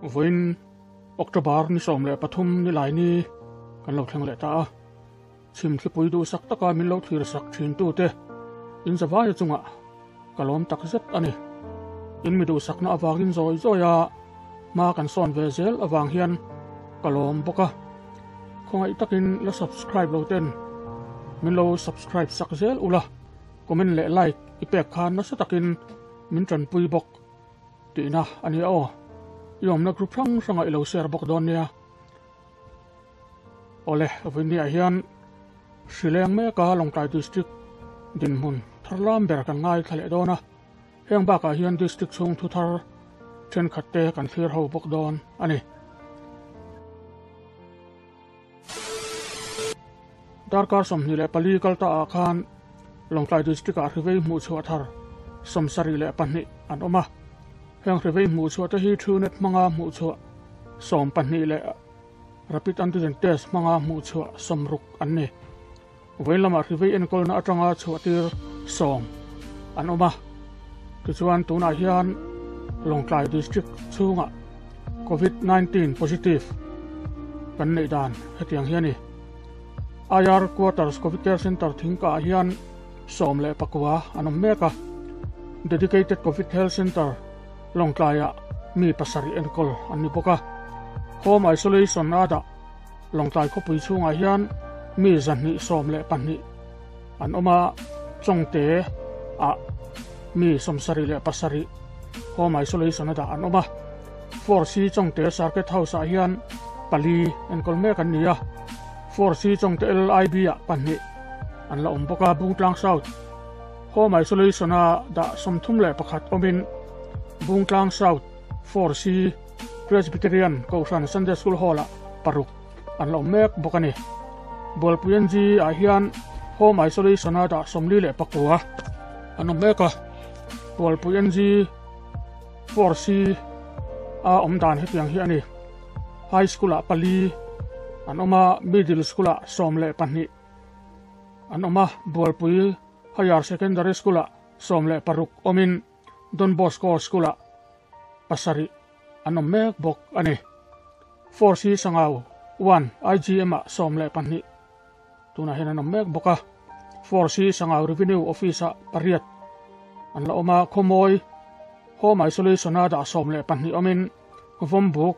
Vawiin October ni 13 ni lai ni kan lo thleng leh ta a. Chhim thlipui duhsak taka min lo thlir sak thin tute in zavaia chungah ka lawm tak zet a ni. In mi duhsakna avangin zawi zawi a hma kan sawn ve zel avang hian ka lawm bawk a. Khawngaih takin la subscribe lo ten min lo subscribe sak zel ula, comment leh like i pek khan nasa takin min tanpui bawk tihna a ni aw. I awmna group hrang hrangah i lo share bawk dawn nia. Awle, vawinia hian Hrileng meka Lawngtlai District dinhmun thar lam ber kan ngaithla leh dawn a. Heng bakah hian District chhung thu thar thenkhat te kan thlir ho bawk dawn a ni. Darkar 24 kal ta ah khan Lawngtlai District ah hrivei hmuh chhuah thar 72 an awm a. Heng hrivei hmuh chhuah te hi Truenat hmanga hmuh chhuah 12 leh Rapid Antigen Test hmanga hmuh chhuah 60 an ni. Vawiin lamah hrivei enkawlna atanga chhuah tir 10 an awm a. Tichuan tunah hian Lawngtlai District chhungah Covid-19 positive kan neih dan hetiang hi a ni. IR Quarters Covid Care Center thingkah hian 19 an awm mek a. Dedicated Covid Health Center Lawngtlaiah mi 7 enkawl an ni bawk a. Home Isolation a dah Lawngtlai khawpui chhungah hian mi 212 an awm a, Chawngte ah mi 77 Home Isolation a dah an awm a. 4C Chawngte Circuit House ah hian 4 enkawl mek an ni a. 4C Chawngte LIB ah 2 an la awm bawk a. Bungtlang South Home Isolation a dah 31 awmin Bungtlang South 4C Presbyterian Kohhran Sunday School Hall ah 6 an la awm mek bawk a ni. Bualpui NG ah hian Home Isolation a dah 49 an awm mek a. Bualpui NG 4C a awm dan hetiang hi a ni. High School ah 4 an awm a, Middle School ah 12 an awm a. Bualpui Higher Secondary School ah 16 awmin Don Bosco School ah 7 an awm mek bawk a ni. 4C Sangau 1 IGM ah 12 tunah hian an awm mek bawk a. 4C Sangau Revenue Office ah 8 an la awm a. Khawmawi Home Isolation a dah 12 awmin Vawmbuk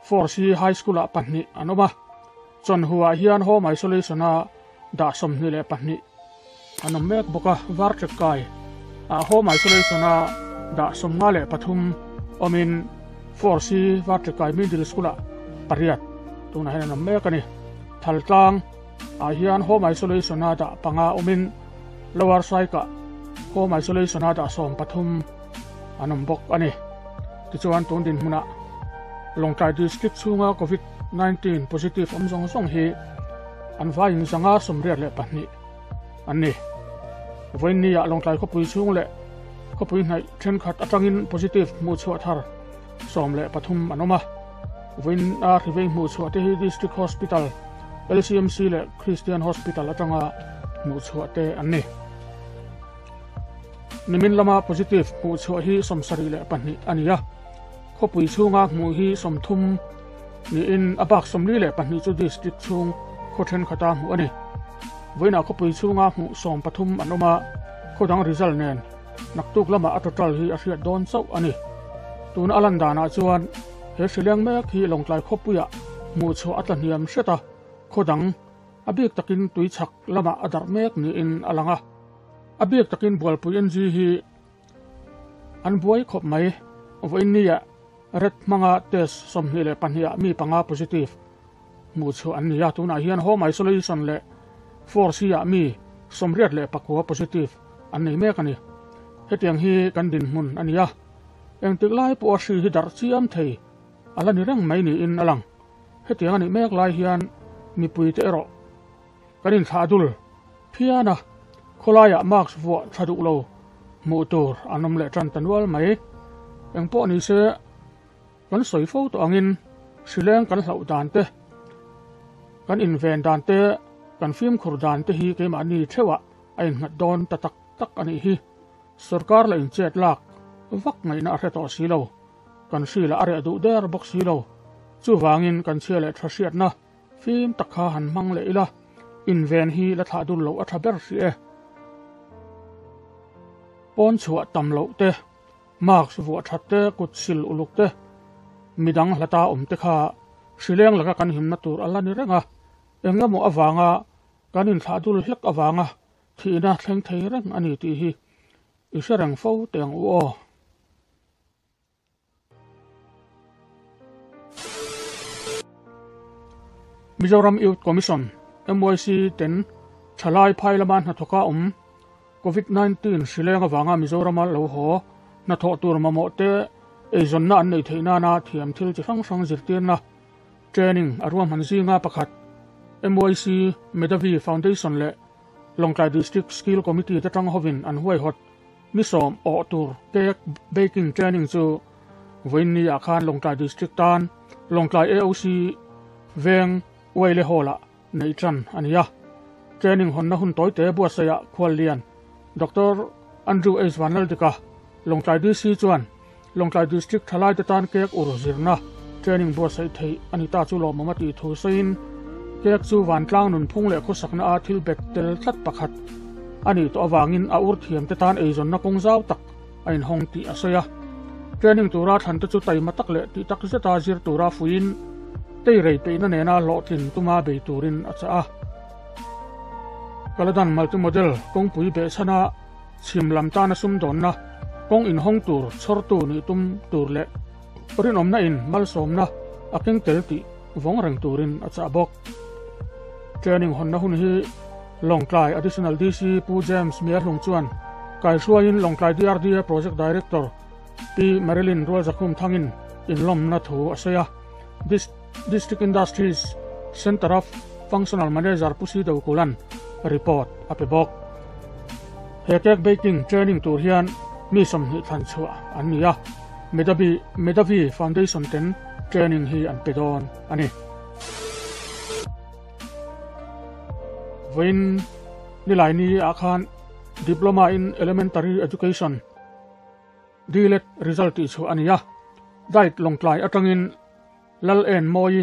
4C High School ah 2 an awm a. Chawnhua hian Home Isolation a dah 22 an awm mek bawk a. Varṭek kai ah Home Isolation a dah 53 awmin 4C Varṭek kai Middle School ah 8 tunah hian an awm mek a ni. Thaltlang ah hian Home Isolation a dah 5 awmin Lower Saikah Home Isolation a dah 13 an awm bawk a ni. Tichuan tun dinhmunah Lawngtlai District chhunga Covid-19 positive awm zawng zawng hi an vaiin 182 an ni. Vawiin ni ah Lawngtlai khawpui chhung leh khawpui hnaih thenkhat atangin positive hmuh chhuah thar 13 an awm a. Vawiin a hrivei hmuh chhuah te hi District Hospital, LCMC leh Christian Hospital atanga hmuh chhuah te an ni. Nimin lama positive hmuh chhuah hi 72 a ni a. Khawpui chhunga hmuh hi 30 niin a bak 42 chu district chhung khaw thenkhat a hmuh a ni. Vawiinah khawpui chhunga hmuh 13 an awm a, khawdang result nen naktuk lama a total hi a hriat dawn chauh a ni. Tuna a lan danah chuan he hrileng mek hi Lawngtlai khawpuiah hmuh chhuah a tla hniam hret a, khawdang a bik takin tui chhak lamah a darh mek niin a lang a. A bik takin Bualpui NG hi an buai khawp mai. Vawiin ni ah red hmanga test 22 ah mi 5 positive hmuh chhuah an ni a. Tunah hian home isolation leh 4C ah mi 89 positive an nei mek a ni. Hetiang hi kan dinhmun a ni a. Engtik lai pawh a hri hi darh chiam thei a la ni reng mai niin a lang. Hetiang a nih mek lai hian mipui te erawh kan inthlah dul phian a, khawlaiah mask vuah tha duh lo hmuh tur an awm leh tan ta nual mai. Engpawh ni se kan sawi fo tawh angin hrileng kan hlauh dan te, kan inven dan te, kan fimkhur dan te hi keimahni theuhah a innghat dawn ta tak tak a nih hi. Sorkar la inchet lak vak ngaihna a hre tawh si lo. Kan hri lah a reh duh der bawk si lo. Chuvangin kan chhia leh tha hriatna fim tak kha han hmang leh ila, inven hi la thlah dul loh a tha ber hrih e. Pawn chhuah tam loh te, mask vuah that te, kut sil uluk te, midang hlata awm te kha hrileng laka kan himna tur a la ni reng a. Engemaw avanga kan inthlah dul hlek avanga thihna thleng thei reng a ni tih hi i hre reng fo teh ang u aw. Mizoram Youth Commission, MYC, ten thalai phai lama hnathawka awm Covid-19 hrileng avanga Mizorama lo haw hnathawh tur mamawh te eizawnna an neih theih nana thiam thil chi hrang hrang zirtirna training a ruahman zinga pakhat MYC Medhavi Foundation leh Lawngtlai District Skill Committee te tang hovin an huaihawt Ni sawm awh tur cake baking training chu vawiin ni ah khan Lawngtlai District tan Lawngtlai AOC veng Uaile Hall ah neih tan a ni a. Training hawnna hun tawi te buatsaih ah khuallian Doctor Andrew H Vanlaldika, Lawngtlai DC chuan Lawngtlai District thalai te tan cake ur zirna training buatsaih theih a ni ta chu lawmawm a tih thu sawiin cake chu vantlang nunphung leh khawsakna a thil bet tel tlat pakhat a nih tawh avangin a ur thiam te tan eizawnna kawng zau tak a inhawng tih a sawi a. Training tura thlan te chu taima tak leh tih tak zeta zir tura fuiin teirei peihna nena hlawhtlin tuma bei turin a chah a. Kaladan Multimodal kawngpui behchhana Chhim lam tana sumdawnna kawng inhawng tur chhawrtu nih tum tur leh rinawmna in malsawmna a keng tel tih vawng reng turin a chah bawk. Training hawnna hun hi Lawngtlai Additional DC Pu James Miahlung chuan kaihruaiin Lawngtlai DRDA Project Director Pi Marilyn Rualzakhum thangin inlawmna thu a sawi a. District Industries Centre of Functional Manager Pu Sido Kulan report a pe bawk. He cake baking training tur hian mi 20 thlan chhuah an ni a, Medavi Medavi Foundation ten training hi an pe dawn a ni. Vawiin Nilaini ah khan Diploma in Elementary Education DLED result tih chhuah a ni a, Diet Lawngtlai atangin Lal En Mawi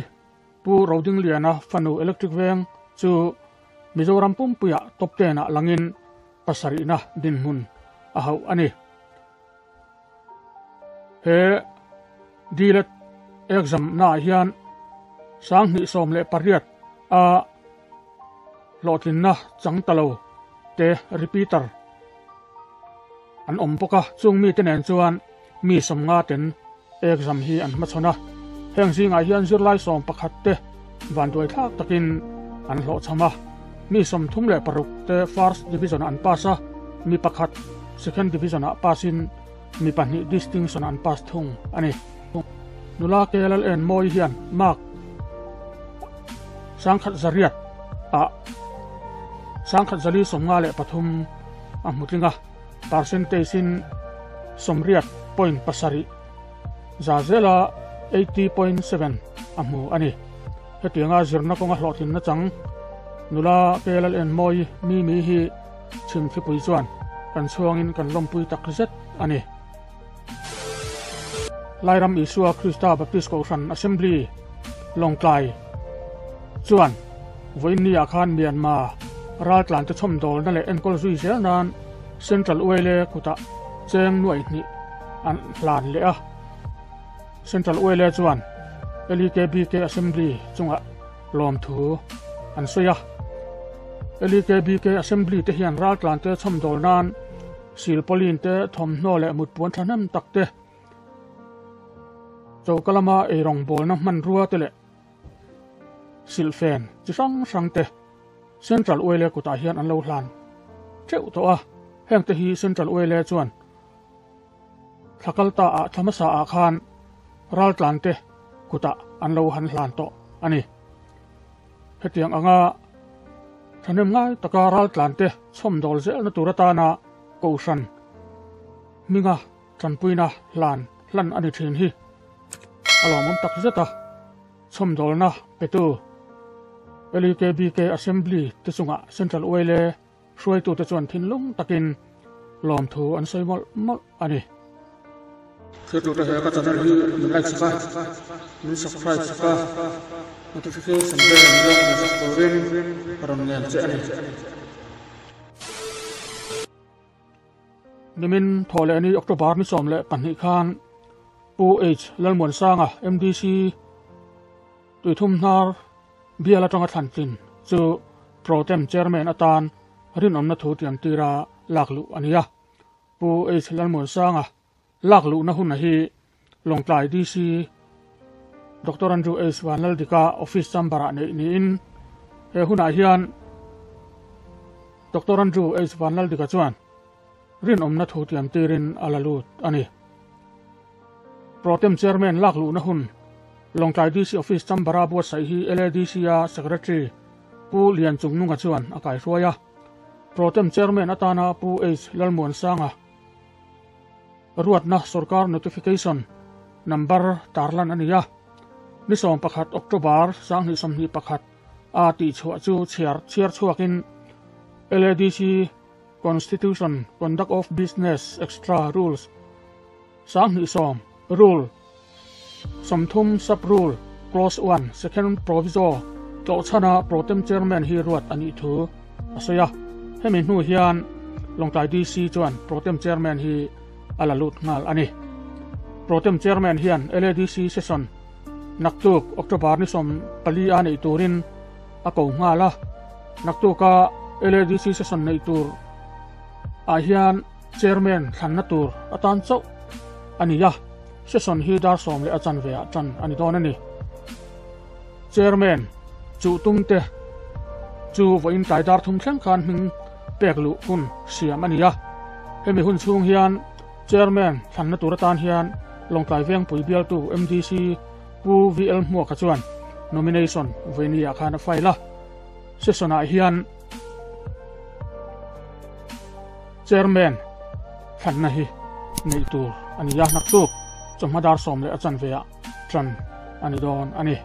Pu Rodingliana fanu Electric Veng chu Mizoram pumpuiah top ten ah langin pasarihna dinhmun a hauh a ni. He DLED exam naah hian 2018 a hlawhtlinna chang ta lo te repeater an awm bawk a, chung mite nen chuan mi 50 ten Exam hi an hmachhawn a, heng zingah hian zirlai 11 te vanduai thlak takin an hlawhchham a, mi 36 te First Division-ah an pass a, mi pakhat Second Division-ah pass-in mi pahnih Distinction-ah an pass thung a ni. Nula KLLN Mawi hian mark 1100 ah 1153 a hmu tling a. Percentage-in 80.7 za zela 80.7 a hmu a ni. Hetianga zirna kawnga hlawhtlinna chang nula KLLN Mawi Mimi hi chhimthipui chuan kan chhuangin kan lawmpui tak zet a ni. Lairam Isua Krista Baptist Kohhran Assembly Lawngtlai chuan vawiinni-ah khan Myanmar raltlante chhawmdawlna leh enkawl zui zel nan Central Uaile kutah cheng nuaih hnih an hlan leh a. Central Uaile chuan LEKBK Assembly chungah lawmthu an sawi a. LEKBK Assembly te hian raltlante chhawmdawl nan Silpauline te, thawmhnaw leh mutpuan thahnem tak te, choka lama eirawngbawlna hmanrua te leh silhfen chi hrang hrang te Central Oil kutah hian an lo hlan teuh tawh a, heng te hi Central Oil chuan thla kal ta ah thla hmasa ah khan raltlan te kutah an lo han hlan tawh a ni. Hetiang anga thahnem ngai taka raltlan te chhawmdawl zelna tur atana Kohhran hminga tanpuina hlan hlan a ni thin hi a lawmawm tak zet a, chhawmdawlna petu LEKBK Assembly te chungah Central Uaile hruaitute chuan thinlung takin lawmthu an sawi mawlh mawlh a ni. Thirtute he ka channel hi min like sak a, min subscribe sak a, notification bell min lo on sak turin ka rawn ngen che a ni. Nimin thaw leh ni October ni 12 khan Pu H Lalmuansanga MDC Tuithum hnar bial atanga thlan tlin chu Pro Tem Chairman atan rinawmna thu tiam tira lak luh a ni a. Pu H Lalmuansanga lak luhna hun hi Lawngtlai DC Doctor Andrew H Vanlaldika office chamber ah neih niin he hunah hian Doctor Andrew H Vanlaldika chuan rinawmna thu tiam tirin a la lut a ni. Protem Chairman lak luhna hun Lawngtlai DC Office chamber-a buatsaih hi LADC-a Secretary Pu Lian Chungnunga chuan a kaihruai a. Protem Chairman atana Pu H Lalmuansanga ruatna sorkar notification number tarlan a ni a. Ni 11 October 2021 a tihchhuah chu chhiar chhiar chhuakin LADC Constitution Conduct of Business Extra Rules 2010, Rule 30 Sub-Rule Clause 1 Second Proviso tlawhchhana Pro-tem Chairman hi ruat a nih thu a sawi a. Hemi hnu hian Lawngtlai DC chuan Pro-tem Chairman hi a la lut nghal a ni. Pro-tem Chairman hian LADC Session naktuk October ni 14 a neih turin a ko nghal a. Naktuka LADC Session neih tur ah hian Chairman thlanna tur atan chauh a ni a, session hi dar sawm leh a chanve ah tan a ni dawn a ni. Chairman chuh tum te chu vawiin tlai dar thum thleng khan hming pek luh hun siam a ni a, hemi hun chhung hian Chairman thlanna tur atan hian Lawngtlai Vengpui bialtu MDC Pu VL Hmuaka chuan nomination vawiini ah khan a file a, session ah hian Chairman thlanna hi neih tur a ni a, naktuk chawhma dar sawm leh a chanve ah tan a ni dawn a ni.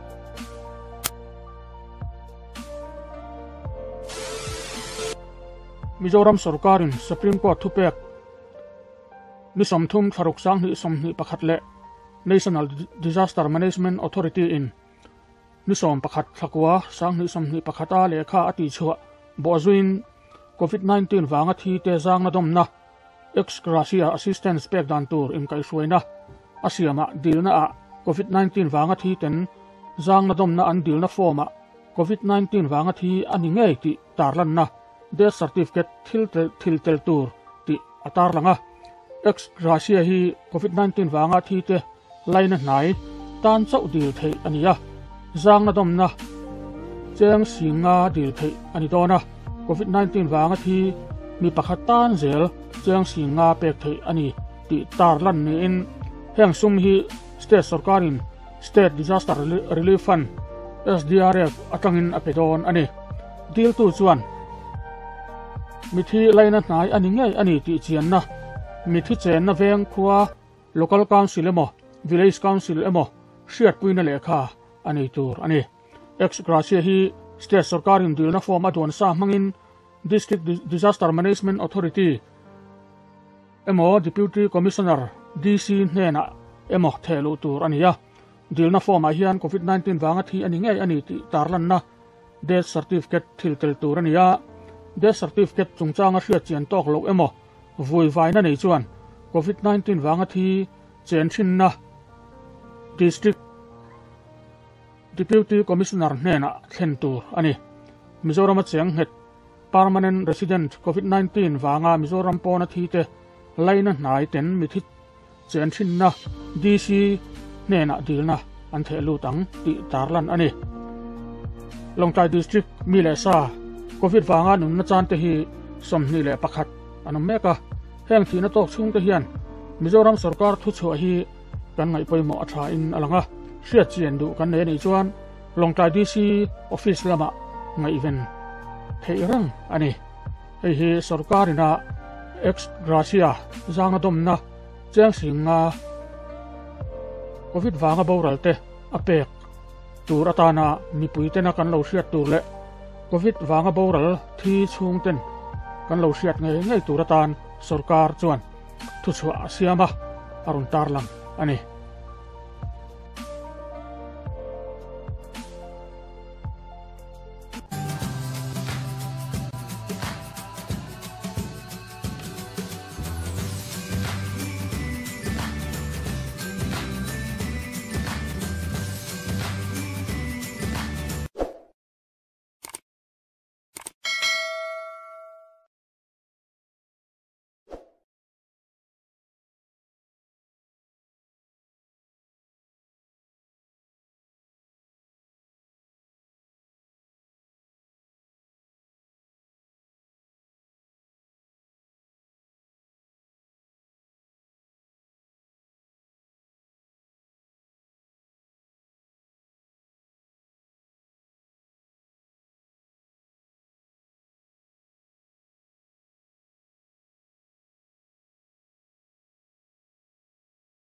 Mizoram sorkarin Supreme Court thupek ni 30 thlaruk 2021 leh National Disaster Management Authority in Ni 11 thlakua 2021 a lehkha a tihchhuah bawhzuiin Covid 19 vanga thi te zangna dawmna, ex gratia assistance pek dan tur inkaihhruaina a siamah dilna ah Covid 19 vanga thi ten zangna dawmna an dilna form ah Covid 19 vanga thi a ni ngei tih tarlanna death certificate thil thil tel tur tih a tarlang a. Ex gratia hi Covid 19 vanga thi te Laina hnai tan chauh dil theih a ni a, zangna dawmna cheng singa dil theih a ni dawn a, Covid 19 vanga thi mi pakhat tan zel cheng singa pek theih a ni tih tar lan niin heng sum hi state sorkarin State Disaster Relief Fund, SDRF, atangin a pe dawn a ni. Diltu chuan mithi laina hnai a ni ngei a ni tih chianna mithi chenna veng khua Local Council emaw, Village Council emaw hriatpuina lehkha a nei tur a ni. Ex gratia hi State sorkarin dilna form a duan sa hmangin District Disaster Management Authority emaw Deputy Commissioner, DC, hnenah emaw theh luh tur a ni a. Dilna form-ah hian Covid 19 vanga thi a ni ngei a ni tih tarlanna Death Certificate thil tel tur a ni a. Death Certificate chungchanga hriat chian tawk loh emaw Vui vaina nei chuan Covid 19 vanga thi chen thinna District Deputy Commissioner hnenah thlen tur a ni. Mizorama cheng nghet Permanent Resident Covid 19 vanga Mizoram pawna thi te laina hnai ten mithi chen thinna DC hnenah dilna an theh lut ang tih tarlan a ni. Lawngtlai District mi leh sa Covid vanga nunna chan te hi 21 an awm mek a, heng thihna tawk chhung te hian Mizoram sorkar thuchhuah hi kan ngaih pawimawh a tha in a lang a, hriat chian duh kan nei a nih chuan Lawngtlai DC office lamah ngaihven theih reng a ni. Hei hi sorkar ina ex gratia zanga dawmna cheng singa Covid vanga boral te a pek tur atana mipui tena kan lo hriat tur leh Covid vanga boral thi chhung ten kan lo hriat ngei ngei tur atan sorkar chuan thuchhuah a siam a. a rawn tarlang a ni.